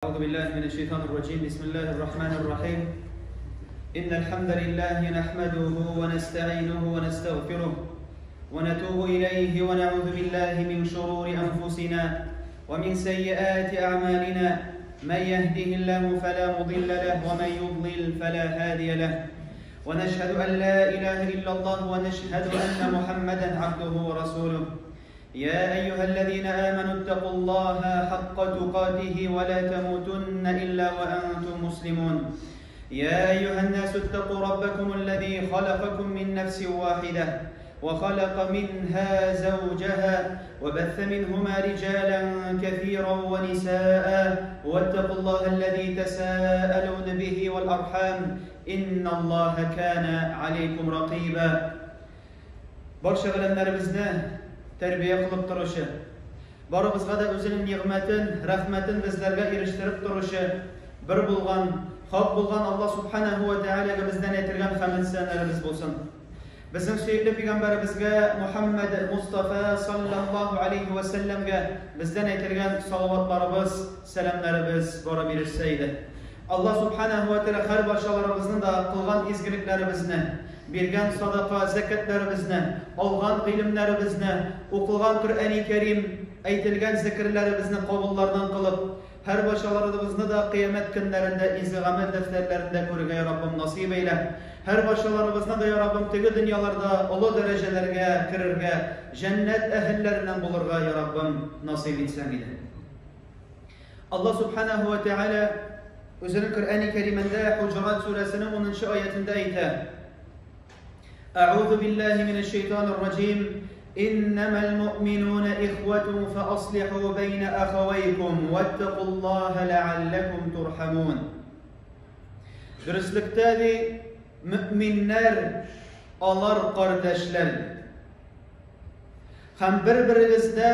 أعوذ بالله من الشيطان الرجيم. بسم الله الرحمن الرحيم. إن الحمد لله نحمده ونستعينه ونستغفره ونتوب إليه ونعوذ بالله من شرور أنفسنا ومن سيئات أعمالنا. من يهده الله فلا مضل له ومن يضلل فلا هادي له. ونشهد أن لا إله إلا الله ونشهد أن محمدا عبده ورسوله. يا أيها الذين آمنوا اتقوا الله حق تقاته ولا تموتن إلا وأنتم مسلمون. يا أيها الناس اتقوا ربكم الذي خلقكم من نفس واحدة وخلق منها زوجها وبث منهما رجالا كثيرا ونساء، واتقوا الله الذي تساءلون به والأرحام إن الله كان عليكم رقيبا. Барча галәмнәребезне тәрбия кылып торучы, барыбызга да үзенең нигъмәтен, рәхмәтен безләргә ирештереп торучы, бер булган, хак булган Аллаһ субханаһу ва тәгаләгә бездән әйтелгән хәмд сәнәләребез булсын. Безнең сөекле пәйгамбәребезгә Мухаммад Мустафа саллаллаһу алейхи ва сәлләмгә бездән әйтелгән салаватларыбыз, сәламнәребез барып ирешсә иде. Аллаһ субханаһу ва тәгалә һәр барчаларыбызны да кылган изгелекләребезне, биргән садака, зәкәтләребезне, алган гыйлемнәребезне, укылган Коръәни Кәрим, әйтелгән зикерләребезне кабуллардан кылып, һәр барчаларыбызны да кыямәт көннәрендә изге гамәл дәфтәрләрендә күрергә я Раббым насыйп әйлә. Һәр барчаларыбызны да я Раббым теге дөньяларда олы дәрәҗәләргә керергә, җәннәт әһелләреннән булырга я Раббым насыйп итсәң иде. Аллаһ субханаһу ва тәгалә үзенең Коръәни Кәримендә Хуҗурат сүрәсенең 10 аятында әйтә: أعوذ بالله من الشيطان الرجيم. إنما المؤمنون إخوة فأصلحوا بين أخويكم واتقوا الله لعلكم ترحمون. Дөреслектә ди, мөэминнәр алар кардәшләр. Һәм бер-берегездә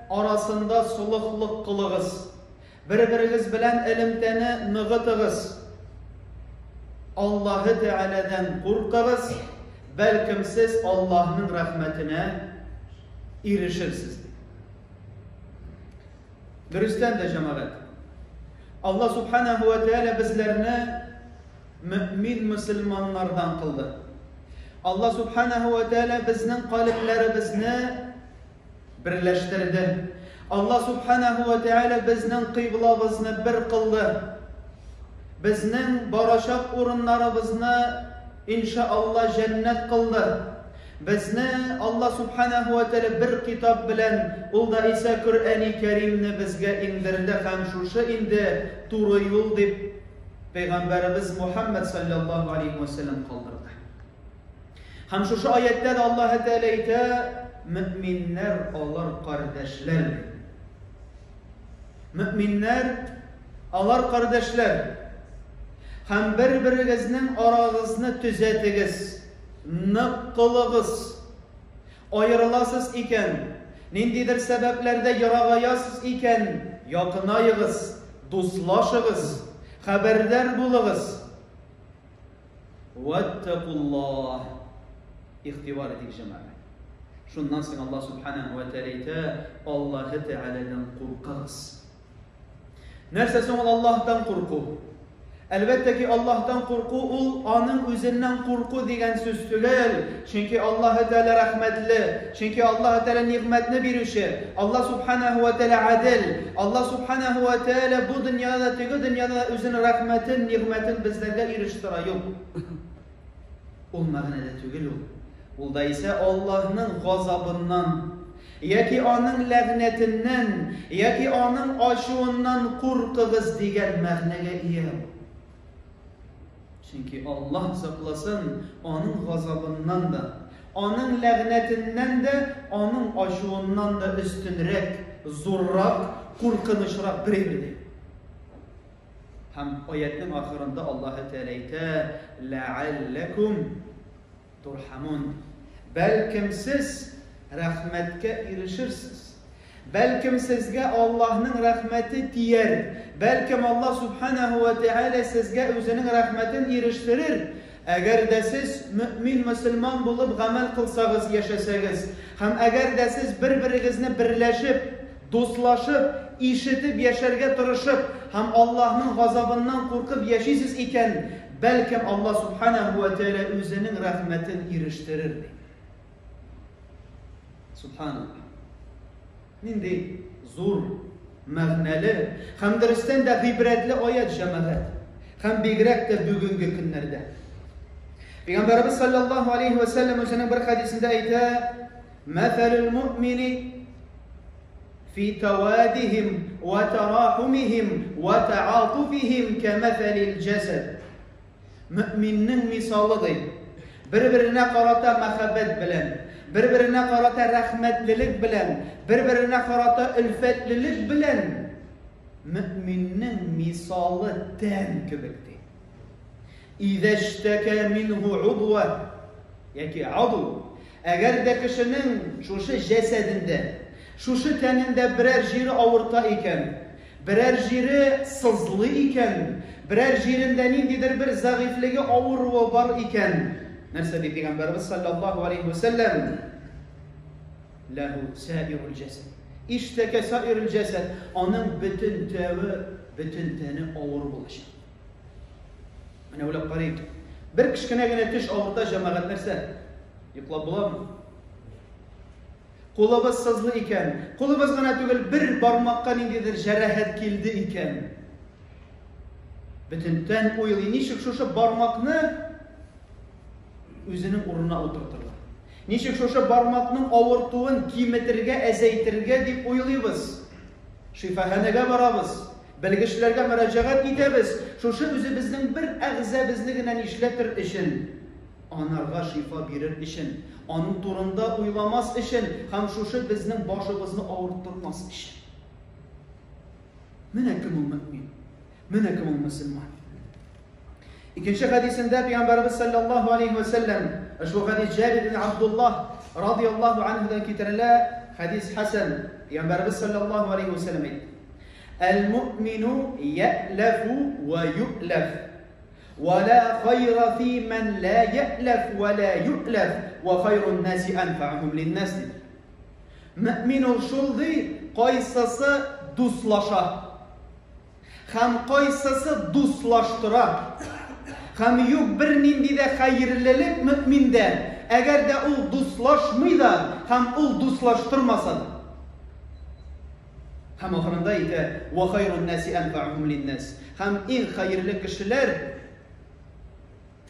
арасында солыхлык кылыгыз. Бер-берегез белән элемтәне ныгытыгыз. Аллаһы Тәгаләдән куркыгыз, бәлкем сез Аллаһның рәхмәтенә ирешерсез. Дөрестән дә, җәмәгать, Аллаһ субханаһу ва тәгалә безләрне мөэмин мөселманнардан кылды. Аллаһ субханаһу ва тәгалә безнең калебләребезне берләштерде. Аллаһ субханаһу ва тәгалә безнең кыйблабызны бер кылды. Безнең барачак урыннарыбызны иншаалла җәннәт кылды. Безне Аллаһ субханаһу ва тәгалә бер китап белән, ул да исә Коръәни Кәримне безгә иңдерде һәм шушы инде туры юл дип Пәйгамбәребез Мухаммад саллаллаһу алейхи ва сәлләм калдырды. Һәм шушы аяттә дә Аллаһ Тәгалә әйтә: мөэминнәр алар кардәшләр. Мөэминнәр алар кардәшләр. Һәм бер-берегезнең арагызны төзәтегез, нык кылыгыз. Аерыласыз икән, ниндидер сәбәпләрдә ерагаясыз икән, якынаегыз, дуслашыгыз, хәбәрдар булыгыз. Ваттакуллаһ. Игътибар итик, җәмәгать. Шуннан соң Аллаһ субханаһу ва тәгалә әйтә: Аллаһы Тәгаләдән куркыгыз. Нәрсә соң ул Аллаһтан курку? Әлбәттә ки, Аллаһтан курку ул аның үзеннән курку дигән сүз түгел. Чөнки Аллаһы Тәгалә рәхмәтле, чөнки Аллаһы Тәгалә нигъмәтне бирүче, Аллаһ субханаһу ва тәгалә адил, Аллаһ субханаһу ва тәгалә бу дөньяда да, теге дөньяда да үзенең рәхмәтен, нигъмәтен безләргә ирештерә. Юк. Ул мәгънәдә түгел ул. Ул да исә Аллаһның газабыннан, яки аның ләгънәтеннән, яки аның ачуыннан куркыгыз дигән мәгънәгә ия. Чөнки Аллаһ сакласын, аның газабыннан да, аның ләгънәтеннән дә, аның ачуыннан да өстенрәк, зуррак, куркынычрак бер әйбер. Һәм аятның ахырында Аллаһ Тәгалә әйтә: ләалләкум турхамун. Бәлкем сез рәхмәткә ирешерсез. Бәлкем сезгә Аллаһның рәхмәте тияр. Бәлкем Аллаһ субханаһу ва тәгалә сезгә үзенең рәхмәтен ирештерер. Әгәр дә сез мөэмин мөселман булып гамәл кылсагыз, яшәсәгез, һәм әгәр дә сез бер-берегезне берләшеп, Дуслашып, ишетеп яшәргә тырышып һәм Аллаһның газабыннан куркып яшисез икән, бәлкем Аллаһ Субханаһу ва Тәгалә үзенең рәхмәтен ирештерер, ди. Субханаллаһ. Нинди зур, мәгънәле һәм дөрестән дә гыйбрәтле аять, җәмәгать. Һәм бигрәк тә бүгенге көннәрдә. Пәйгамбәребез саллаллаһу алейхи ва сәлләм үзенең бер хәдисендә әйтә: "Мәсәлүл муъмини фи таwadihim ва тарахумихим ва таатуфихим кәмәсәлил җәсәд." Мөэминнең мисалы ди, бер-беренә карата мәхәббәт белән, бер-беренә карата рәхмәтлелек белән, бер-беренә карата өлфәтлелек белән мөэминнең мисалы тән кебек ди. Идәштәкә минһу удва яки аду. Әгәр дә кешенең шушы җәсәдендә, шушы тәнендә берәр җире авырта икән, берәр җире сызлый икән, берәр җирендә ниндидер бер зәгыйфьлеге, авыруы бар икән, нәрсә ди Пәйгамбәребез саллаллаһу алейһи вә сәлләм? Ләһу саирул җәсәд. Иштәкә саирул җәсәд, аның бөтен тәве, бөтен тәне авыру булачак. Менә уйлап карыйк. Бер кечкенә генә теш авырта, җәмәгать, нәрсә? Йоклап буламы? Кулыбыз сызлы икән, кулыбыз гына түгел, бер бармакка ниндидер җәрәхәт килде икән. Бөтен тән уйлый, ничек шушы бармакны үзенең урынына утыртырга. Ничек шушы бармакның авыртуын киметергә, әзәйтергә дип уйлыйбыз. Шифаханәгә барабыз, белгечләргә мөрәҗәгать итәбез, шушы үзебезнең бер әгъзабызны генә нишләтер өчен, анарга шифа бирер өчен, аның турында уйламас өчен һәм шушы безнең башыбызны авырттырмас өчен. Менә кем ул мөэмин, менә кем ул мөселман. Икенче хәдисендә Пәйгамбәребез саллаллаһу алейхи ва сәлләм, ошбу хәдис Җабир ибн Абдуллаһ радияллаһу анһудан китерелә, хәдис хәсән. Пәйгамбәребез саллаллаһу алейхи ва сәлләм әйтте: Әл-муъмину я'лафу ва ю'лаф. Ва ла хайра фи ман ла я'лаф ва ла ю'лаф ва хайрун наси анфа'ухум линнас. Мөэмин ул шул ди, кайсысы дуслаша. Һәм кайсысы дуслаштыра. Һәм юк бернинди дә хәерлелек мөэминдә, әгәр дә ул дуслашмый да һәм ул дуслаштырмаса да. Һәм ахырында әйтә, Ва хайрун наси әнфәухум линнас. Һәм иң хәерле кешеләр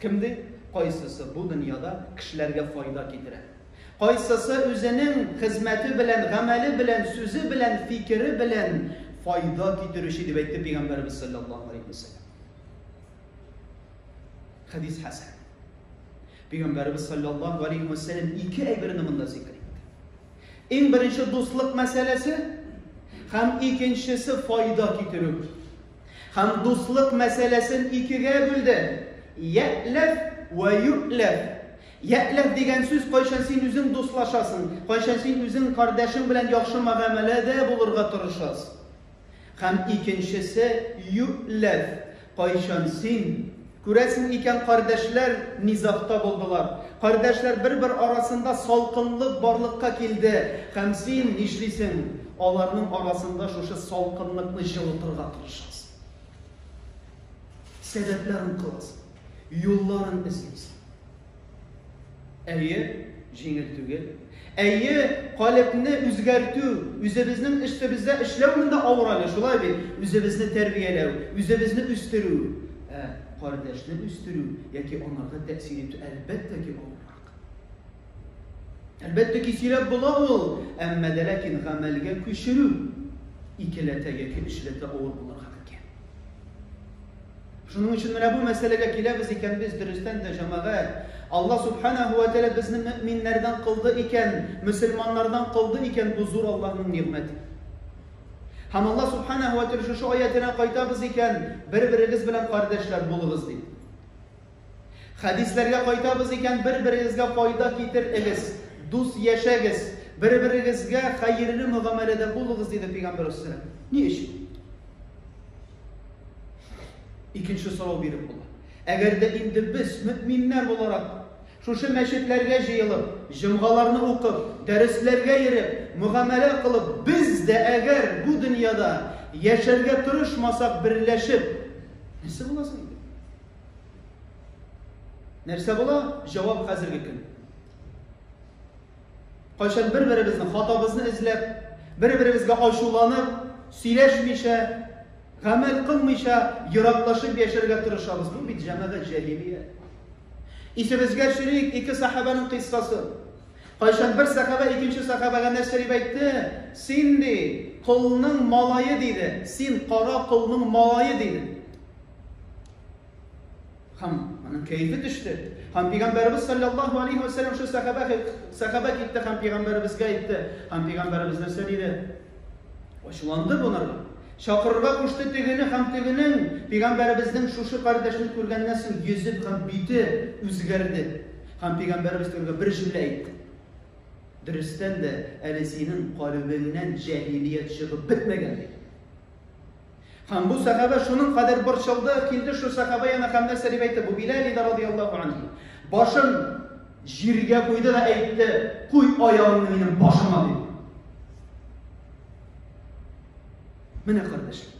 кем ди? Кайсысы бу дөньяда кешеләргә файда китерә. Кайсысы үзенең хезмәте белән, гамәле белән, сүзе белән, фикере белән файда китерүче дип әйтте Пәйгамбәребез саллаллаһу алейһи ва сәлләм. Хәдис хәсән. Пәйгамбәребез саллаллаһу алейһи ва сәлләм ике әйберне монда зикер итте. Иң беренче дуслык мәсьәләсе һәм икенчесе файда китерү. Һәм дуслык мәсьәләсен икегә бүлде. Я'ләф вә ю'ләф. Я'ләф дигән сүз кайчан син үзең дуслашасың, кайчан син үзең кардәшең белән яхшы мөгамәләдә булырга тырышасың. Һәм икенчесе ю'ләф, кайчан син күрәсең икән кардәшләр низагта булдылар, кардәшләр бер-бер арасында салкынлык барлыкка килде, һәм син нишлисең? Аларның арасында шушы салкынлыкны җылытырга тырышасың. Сәбәпләрен кыласың. Юлларын эзлисең. Әйе, җиңел түгел. Әйе, калебне үзгәртү, үзебезнең өстебездә эшләү монда авыр әле, шулай бит? Үзебезне тәрбияләү, үзебезне үстерү. Ә кардәшне үстерү яки анарга тәэсир итү, әлбәттә ки, авыррак. Әлбәттә ки, сөйләп була ул, әмма дә ләкин гамәлгә күчерү икеләтә яки өчләтә авыр булырга мөмкин. Шуның өчен менә бу мәсьәләгә киләбез икән без, дөрестән дә, җәмәгать, Алла Субханаһу ва Тәгалә безне мөэминнәрдән кылды икән, мөселманнардан кылды икән, бу зур Аллаһның нигъмәте. Һәм Алла Субханаһу ва Тәгалә шушы аятына кайтабыз икән, бер-берегез белән кардәшләр булыгыз дип. Хәдисләргә кайтабыз икән, бер-берегезгә файда китерегез, дус яшәгез, бер-берегезгә хәерле мөгамәләдә булыгыз, диде Пәйгамбәр саллаллаһу. Ни өчен? Икенче сорау биреп була. Әгәр дә инде без мөэминнәр буларак, Шушы мәчетләргә җыелып, җомгаларны укып, дәресләргә йөреп, мөгамәлә кылып, без дә әгәр бу дөньяда яшәргә тырышмасак берләшеп, нәрсә була соң инде? Нәрсә була? Җавап хәзерге көн. Кайчан бер-беребезнең хатабызны эзләп, бер-беребезгә ачуланып, сөйләшмичә, гамәл кылмыйча, ераклашып яшәргә тырышабыз. Бу бит җәмәгать җаһилия. Исебезгә төшерик ике сахабаның кыйссасын. Кайчан бер сахаба икенче сахабага нәрсә дип әйтте? Син ди, колның малае диде. Син кара колның малае диде. Һәм аның кәефе төште. Һәм пәйгамбәребез саллаллаһу алейхи ва саллям шул сахаба сахаба китте һәм пәйгамбәребезгә әйтте. Һәм пәйгамбәребез нәрсә диде? Ачуланды боларга. Чакырырга кушты тегене һәм тегенең пәйгамбәребезнең шушы кардәшен күргәннән соң йөзе һәм бите үзгәрде. Һәм пәйгамбәребез тегегә бер җөмлә әйтте. Дөрестән дә, әле синең калебеңнән җаһилият чыгып бетмәгән, диде. Һәм бу сәхабә шуның кадәр борчылды, килде шул сәхабә янына һәм нәрсә дип әйтте? Бу Биләл иде радияллаһу анһу. Башын җиргә куйды да әйтте, куй аягыңны минем башыма, диде. Менә кардәшләр.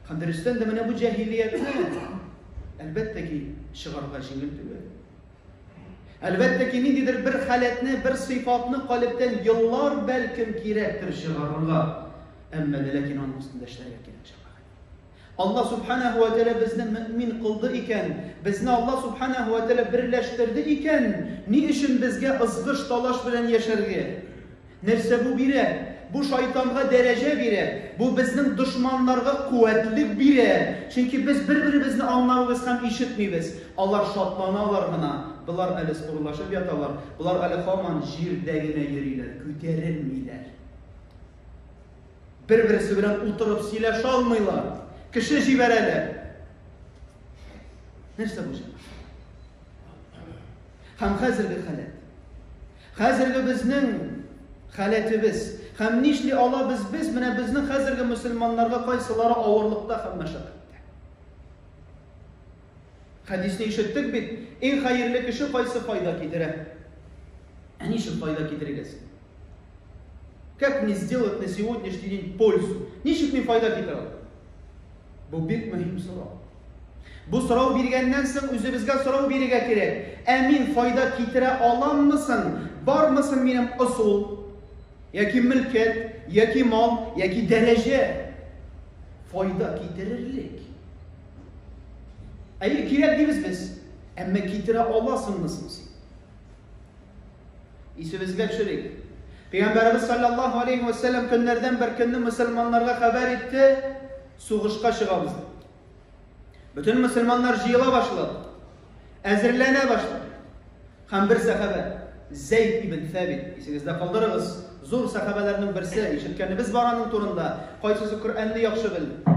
Һәм дөрестән дә менә бу җаһилиятне әлбәттә ки чыгарга җиңел түгел. Әлбәттә ки ниндидер бер халәтне, бер сыйфатны калептән еллар бәлкем кирәктер чыгарырга. Әмма дә ләкин аның өстендә эшләргә кирәк җәмәгать. Алла субханаһу ва тәгалә безне мөэмин кылды икән, безне Алла субханаһу ва тәгалә берләштерде икән, ни өчен безгә ызгыш талаш белән яшәргә? Нәрсә бу бирә? Бу шайтанга дәрәҗә бирә, бу безнең дошманнарга куәтлек бирә. Чөнки без бер-беребезне аңламыйбыз һәм ишетмибез. Алар шатланалар гына, болар әле спорлашып яталар, болар әле һаман җирдә генә йөриләр, күтәрелмиләр. Бер-берсе белән утырып сөйләшә алмыйлар. Кеше җибәрәләр. Нәрсә бу җәмәгать? Һәм хәзерге халәт. Хәзерге безнең халәтебез. Һәм нишли алабыз без менә безнең хәзерге мөселманнарга кайсылары авырлыкта һәм мәшәкатьтә. Хәдисне ишеттек бит. Иң хәерле кеше кайсы файда китерә? Ә ничек файда китерергә? Как мне сделать на сегодняшний день пользу? Ничек мин файда китерә алам? Бу бик мөһим сорау. Бу сорау биргәннән соң үзебезгә сорау бирергә кирәк. Ә мин файда китерә аламмы соң? Бармы соң минем ысул, яки мөлкәт, яки мал, яки дәрәҗә файда китерерлек? Әйе, кирәк дибез без. Әмма китерә аласыңмы соң син? Исебезгә төшерик. Пәйгамбәребез саллаллаһу алейхи ва саллям көннәрдән бер көнне мөселманнарга хәбәр итте, сугышка чыгабыз дип. Бөтен мөселманнар җыела башлады. Әзерләнә башлады. Һәм бер сәхабә, Зәйд ибн Сәбит, исегездә калдырыгыз, зур сәхабәләрнең берсе, ишеткәнебез бар аның турында, кайсысы Коръәнне яхшы белде,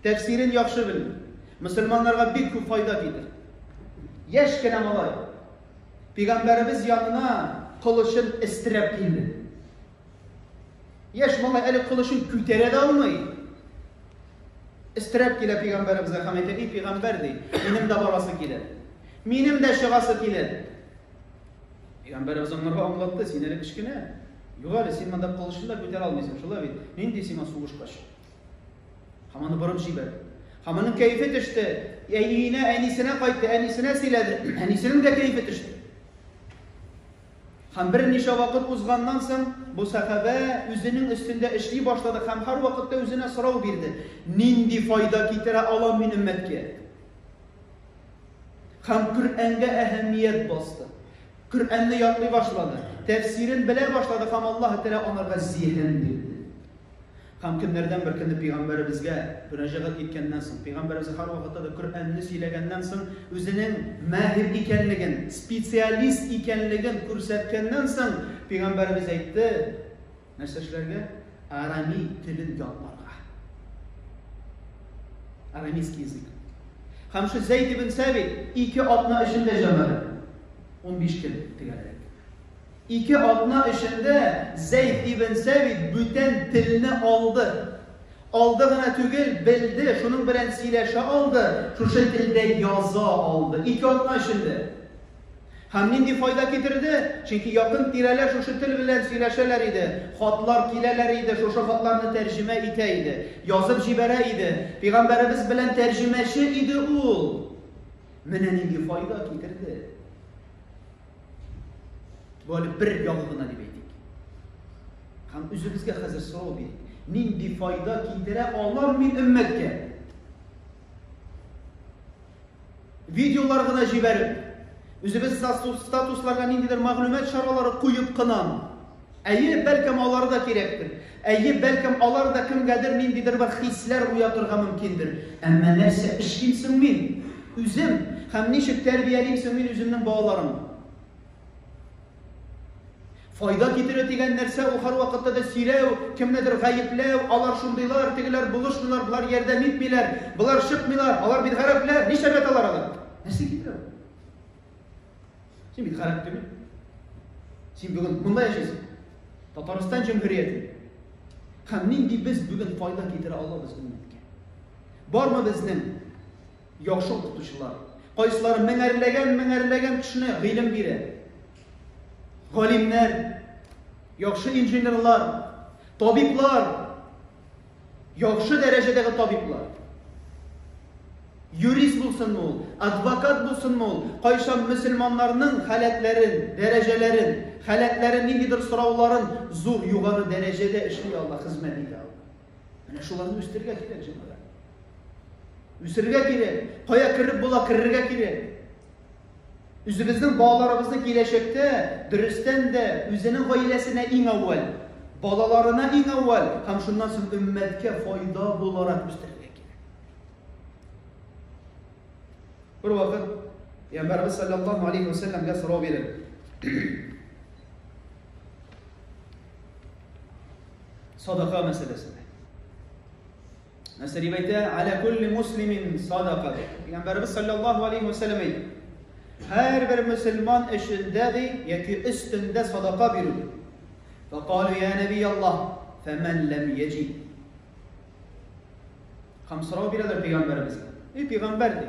тәфсирен яхшы белде, мөселманнарга бик күп файда китерде. Яшь кенә малай, Пәйгамбәребез янына кылычын эстерәп килде. Яшь малай әле кылычын күтәрә дә алмый. Эстерәп килә пәйгамбәребезгә һәм әйтә, "И пәйгамбәр, ди, минем дә барасы килә. Минем дә чыгасы килә." Пәйгамбәребез аңарга аңлатты, "Син әле кечкенә. Юк әле, син монда кылычын да күтәрә алмыйсың, шулай бит? Нинди сиңа сугышка чыгу?" Һәм аны борып җибәрде. Һәм аның кәефе төште. Өенә, әнисенә кайтты, әнисенә сөйләде. Әнисенең дә кәефе төште. Һәм берничә вакыт узганнан соң, бу сәхабә үзенең өстендә эшли башлады һәм һәрвакытта үзенә сорау бирде: Нинди файда китерә алам мин өммәткә? Һәм Коръәнгә әһәмият басты. Коръәнне ятлый башлады, тәфсирен белә башлады һәм Аллаһ Тәгалә анарга зиһен бирде. Һәм көннәрдән бер көнне пәйгамбәребезгә мөрәҗәгать иткәннән соң, пәйгамбәребез һәрвакытта да Коръәнне сөйләгәннән соң, үзенең маһир икәнлеген, специалист икәнлеген күрсәткәннән соң, пәйгамбәребез әйтте, нәрсә эшләргә? Арами телен ятларга. Арамейский язык. Һәм шул Зәйд ибн Сәбит ике атна эчендә җәмәгать 15 көн төгәлрәк. Ике атна эчендә Зәйд ибн Сәбит бүтән телне алды. Алды гына түгел, белде, шуның белән сөйләшә алды, шушы телдә яза алды. Ике атна эчендә. Һәм нинди файда китерде? Чөнки якын тирәләр шушы тел белән сөйләшәләр иде, хатлар киләләр иде, шушы хатларны тәрҗемә итә иде, язып җибәрә иде. Пәйгамбәребез белән тәрҗемәче иде ул. Менә нинди файда китерде. Бу әле бер ягы гына дип әйтик. Һәм үзебезгә хәзер сорау бирик. Нинди файда китерә алам мин өммәткә? Видеолар гына җибәреп, үзебез статусларга ниндидер мәгълүмат чаралары куеп кына. Әйе, бәлкем алар да кирәктер. Әйе, бәлкем алар да кемгәдер ниндидер бер хисләр уятырга мөмкиндер. Әмма нәрсә эшлим соң мин? Үзем һәм ничек тәрбиялим соң мин үземнең балаларымны? Файда китерү дигән нәрсә ул һәрвакытта да сөйләү, кемнедер гаепләү, алар шундыйлар, тегеләр булышмыйлар, болар ярдәм итмиләр, болар чыкмыйлар, алар бит гарәпләр, нишләп яталар алар? Нәрсә китерә ул? Син бит гарәп түгел. Син бүген монда яшисең. Татарстан җөмһүрияте. Һәм нинди без бүген файда китерә алабыз өммәткә? Бармы безнең яхшы укытучылар? Кайсылары меңәрләгән-меңәрләгән кешене гыйлем бирә? Галимнәр, яхшы инженерлар, табиблар, яхшы дәрәҗәдәге табиблар. Юрист булсынмы ул, адвокат булсынмы ул, кайчан мөселманнарның халәтләрен, дәрәҗәләрен, халәтләрен, ниндидер сорауларын зур югары дәрәҗәдә эшли ала, хезмәт итә ала. Менә шуларны үстерергә кирәк, җәмәгать. Үстерергә кирәк. Кая кереп була, керергә кирәк. Үзебезнең балаларыбызны киләчәктә, дөрестән дә, үзенең гаиләсенә иң әүвәл, балаларына иң әүвәл һәм шуннан соң өммәткә файда буларак үстерергә кирәк. Бер вакыт Пәйгамбәрбез саллаллаһу алейхи ва сәлләмгә сорау бирелде. Садака мәсьәләсендә. Нәрсә дип әйтә? Аля кулли муслимин садака ди. Пәйгамбәребез саллаллаһу алейхи ва сәлләм әйтә. Һәрбер мөселман эшендә ди яки өстендә садака бирү ди. Фақалу я нәби Аллаһ, фәмән ләм яҗид. Һәм сорау бирәләр пәйгамбәребезгә. Эй пәйгамбәр ди.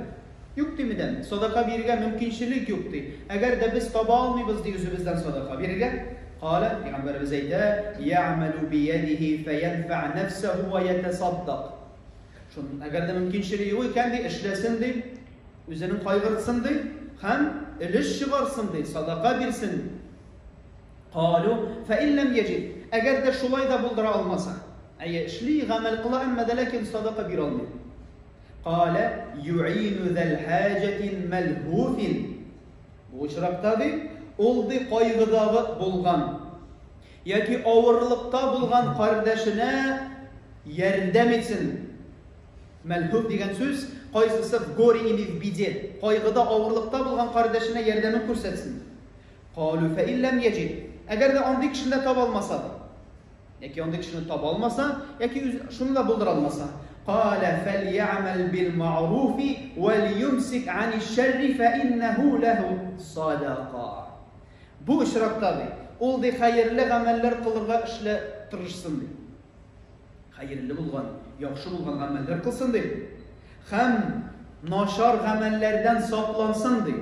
Юк ди медән, садака бирергә мөмкинчелек юк ди. Әгәр дә без таба алмыйбыз ди үзебездән садака бирергә, Калә, пәйгамбәребез әйтә, Йәгъмәлү биядиһи фәянфә нәфсәһү вә йәтәсаддак. Шун, әгәр дә мөмкинчелеге юк икән ди, эшләсен ди, үзенең кайгыртсын ди һәм өлеш чыгарсын ди, садака бирсен. Калу, фә ин ләм яҗид. Әгәр дә шулай да булдыра алмаса, әйе, эшли, гамәл кыла, әмма дә ләкин садака бирә алмый. Калә, юину зәл хаҗәтин мәлһуфин. Бу очракта, ди, ул, ди, кайгыдагы булган яки авырлыкта булган кардәшенә ярдәм итсен. Мәлһүф дигән сүз, кайсысы в горе или в беде, кайгыда, авырлыкта булган кардәшенә ярдәмен күрсәтсен. Калу фә ин ләм яҗид. Әгәр дә андый кешене дә таба алмаса, ди. Яки андый кешене таба алмаса, яки үз шуны да булдыра алмаса. Калә фәлья'мәл бил ма'руфи вәльюмсик аниш-шәрри фәиннәһу ләһу садака. Бу очракта ди, ул ди хәерле гамәлләр кылырга эшлә тырышсын ди. Хәерле булган, яхшы булган гамәлләр кылсын ди. Һәм начар гамәлләрдән саклансын ди.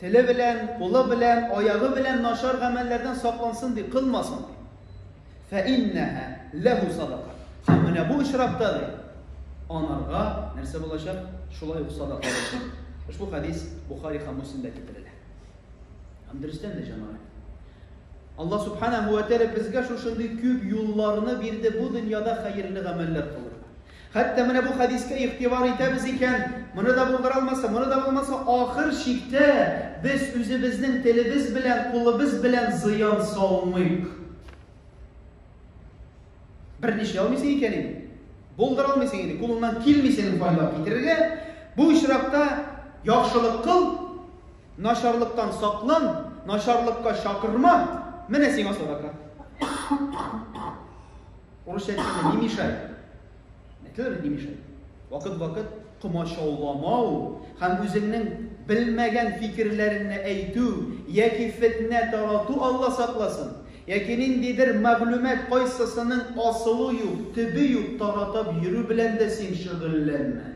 Теле белән, кулы белән, аягы белән начар гамәлләрдән саклансын ди, кылмасын ди. Фәиннәһә ләһу садака. Һәм менә бу очракта ди, анарга нәрсә булачак? Шулай ук садака булачак. Ошбу хәдис Бухари һәм Муслимдә китерелә. Һәм дөрестән дә, җәмәгать, Аллаһ субханаһу ва тәгалә безгә шушындый күп юлларны бирде бу дөньяда хәерле гамәлләр кылырга. Хәтта менә бу хәдискә игътибар итәбез икән, моны да булдыра алмаса, моны да булмаса, ахыр чиктә без үзебезнең телебез белән, кулыбыз белән зыян салмыйк. Берничә алмыйсың икән инде. Булдыра алмыйсың инде, кулыңнан килми синең файда китерергә. Бу очракта яхшылык кыл, начарлыктан саклан, начарлыкка чакырма, менә сиңа садака. Урысча әйткәндә, не мешай. Әйтелер бит, не мешай. Вакыт-вакыт комачауламау һәм үзеңнең белмәгән фикерләреңне әйтү яки фетнә тарату, Алла сакласын, яки ниндидер мәгълүмат кайсысының асылы юк, төбе юк таратап йөрү белән дә син шөгыльләнмә.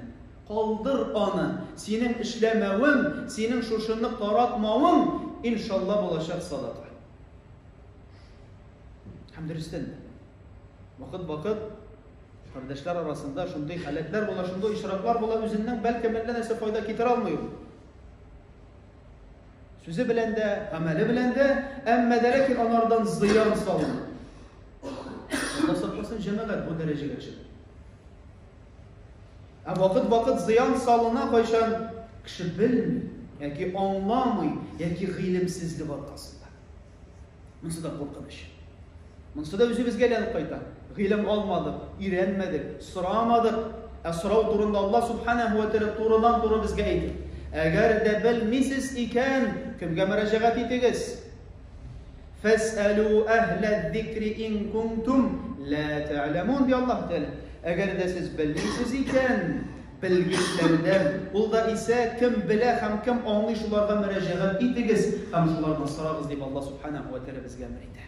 Калдыр аны. Синең эшләмәвең, синең шушыны таратмавың, иншалла булачак садака. Һәм дөрестән дә. Вакыт-вакыт кардәшләр арасында шундый халәтләр була, шундый очраклар була, үзеннән бәлкем әллә нәрсә файда китерә алмый ул. Сүзе белән дә, гамәле белән дә, әмма дә ләкин анардан зыян салына. Алла сакласын, җәмәгать бу дәрәҗәгә төшеп. Ә вакыт-вакыт зыян салына кайчан кеше белми, яки аңламый, яки гыйлемсезлек аркасында. Монысы да куркыныч. Монысы да үзебезгә әйләнеп кайта. Гыйлем алмадык, өйрәнмәдек, сорамадык. Ә сорау турында Аллаһ субханаһу ва тәгалә турыдан-туры безгә әйтә. Әгәр дә белмисез икән, кемгә мөрәҗәгать итегез? Фәсәлү әһлә зикри ин кунтум ла тәгъләмун, ди Аллаһ Тәгалә. Әгәр дә сез белмисез икән, белгечләрдән, ул да исә кем белә һәм кем аңлый шуларга мөрәҗәгать итегез һәм шулардан сорагыз дип Аллаһ Субханаһу ва Тәгалә безгә әмер итә.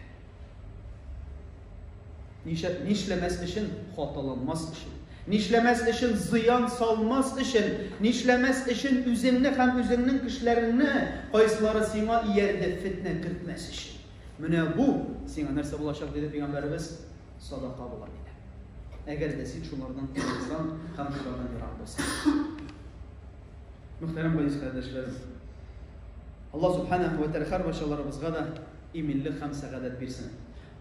Нишләмәс өчен, хаталанмас өчен. Нишләмәс өчен, зыян салмас өчен. Нишләмәс өчен, үзеңне һәм үзеңнең кешеләреңне, кайсылары сиңа иярде, фетнә кертмәс өчен. Менә бу сиңа нәрсә булачак, диде пәйгамбәребез, садака була, диде. Әгәр дә син шулардан тыелсаң һәм шулардан ерак булсаң. Мөхтәрәм газиз кардәшләрем, Аллаһ субханаһу ва тәгалә һәрбарчаларыбызга да иминлек һәм сәгадәт бирсен.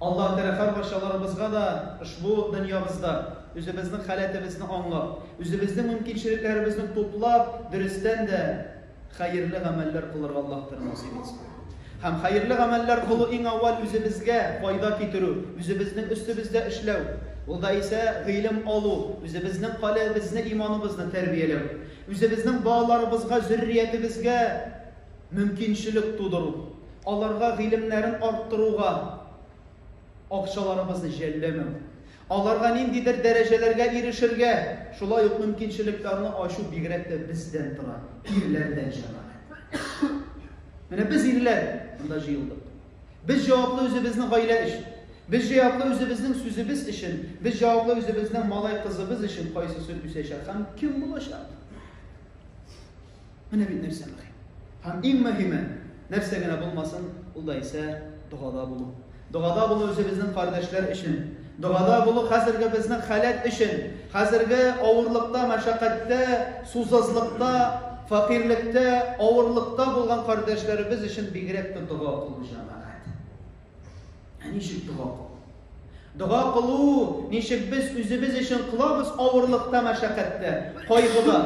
Аллаһ Тәгалә һәрбарчаларыбызга да ошбу дөньябызда үзебезнең халәтебезне аңлап, үзебезнең мөмкинчелекләребезне туплап, дөрестән дә хәерле гамәлләр кылырга Аллаһ Тәгалә насыйп итсен. Һәм хәерле гамәлләр кылу иң әүвәл үзебезгә файда китерү, үзебезнең өстебездә эшләү, ул да исә гыйлем алу, үзебезнең калебезне, иманыбызны тәрбияләү, үзебезнең балаларыбызга, зөрриятебезгә мөмкинчелек тудыру, аларга гыйлемнәрен арттыруга акчаларыбызны жәлләмәү, аларга ниндидер дәрәҗәләргә ирешергә, шулай ук мөмкинчелекләрне ачу бигрәк тә бездән тора, ирләрдән, җәмәгать. Менә без ирләр монда җыелдык. Без җаваплы үзебезнең гаилә өчен. Без җаваплы үзебезнең сүзебез өчен, без җаваплы үзебезнең малай кызыбыз өчен кайсысы үсәчәк һәм кем булачак. Менә бит нәрсә мөһим. Һәм иң мөһиме, нәрсә генә булмасын, ул да исә догада булу. Догада булу үзебезнең кардәшләр өчен. Догада булу хәзерге безнең халәт өчен. Хәзерге авырлыкта, мәшәкатьтә, сусызлыкта, фәкыйрьлектә, авырлыкта булган кардәшләребез өчен бигрәк тә дога кылу, җәмәгать. Ә ничек дога кылу? Дога кылу ничек без үзебез өчен кылабыз авырлыкта, мәшәкатьтә, кайгыда.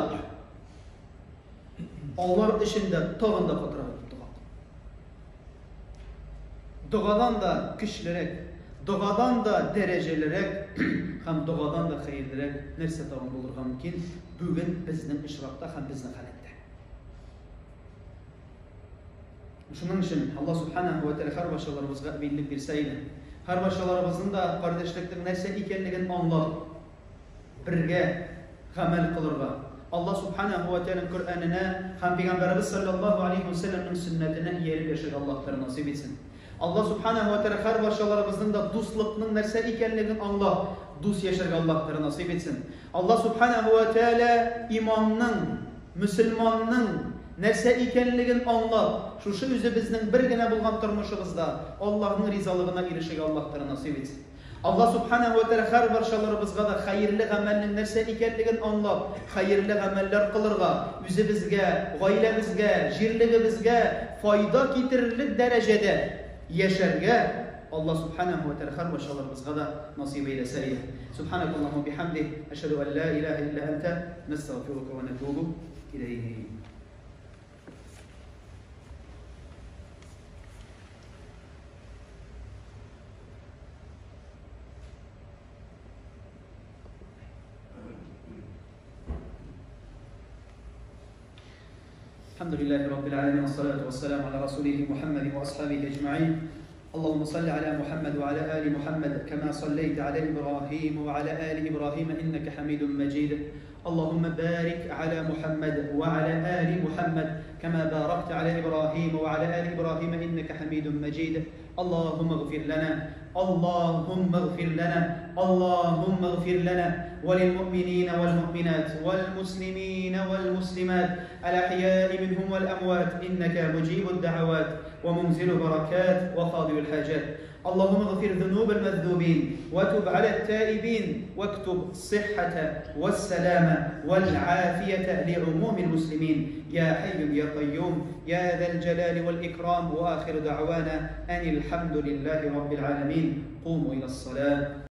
Алар өчен дә тагын да катырак итеп дога кыл. Догадан да көчлерәк, догадан да дәрәҗәлерәк һәм догадан да хәерлерәк нәрсә тагын булырга мөмкин бүген безнең очракта һәм безнең халәттә. Шуның өчен Аллаһ субханаһу ва тәгалә һәрбарчаларыбызга иминлек бирсә иде. Һәрбарчаларыбызның да кардәшлекнең нәрсә икәнлеген аңлап, бергә гамәл кылырга, Аллаһ Субханаһу ва Тәгаләнең Коръәненә һәм Пәйгамбәребез салләллаһу алейһи ва сәлләмнең сөннәтенә ияреп яшәргә Аллаһ Тәгалә насыйп итсен. Аллаһ Субханаһу ва Тәгалә һәрбарчаларыбызның да дуслыкның нәрсә икәнлеген аңлап, дус яшәргә Аллаһ Тәгалә насыйп итсен. Аллаһ Субханаһу ва Тәгалә иманның, мөселманның нәрсә икәнлеген аңлап, шушы үзебезнең бер генә булган тормышыбызда Аллаһның ризалыгына ирешергә Аллаһ Тәгалә насыйп итсен. Аллаһ Субханаһу ва Тәгалә һәрбарчаларыбызга да хәерле гамәлнең нәрсә икәнлеген аңлап, хәерле гамәлләр кылырга, үзебезгә, гаиләбезгә, җирлегебезгә файда китерерлек дәрәҗәдә яшәргә Аллаһ Субханаһу ва Тәгалә һәрбарчаларыбызга да насыйп әйләсә иде. Субханакаллаһумма бихамдик, әшһәду ан ла илаһа илля анта, нәстәгъфирука ва нәтубу иләйк. الحمد لله رب العالمين والصلاة والسلام على رسوله محمد وأصحابه أجمعين اللهم صل على محمد وعلى آل محمد كما صليت على إبراهيم وعلى آل إبراهيم إنك حميد مجيد. اللهم بارك على محمد وعلى آل محمد كما باركت على إبراهيم وعلى آل إبراهيم إنك حميد مجيد. اللهم اغفر لنا، اللهم اغفر لنا، اللهم اغفر لنا وللمؤمنين والمؤمنات والمسلمين والمسلمات الأحياء منهم والأموات، إنك مجيب الدعوات ومنزل البركات وقاضي الحاجات. اللهم اغفر ذنوب المذنوبين وتب على التائبين، واكتب الصحة والسلامة والعافية لعموم المسلمين يا حي يا قيوم يا ذا الجلال والإكرام. وآخر دعوانا أن الحمد لله رب العالمين. قوموا إلى الصلاة.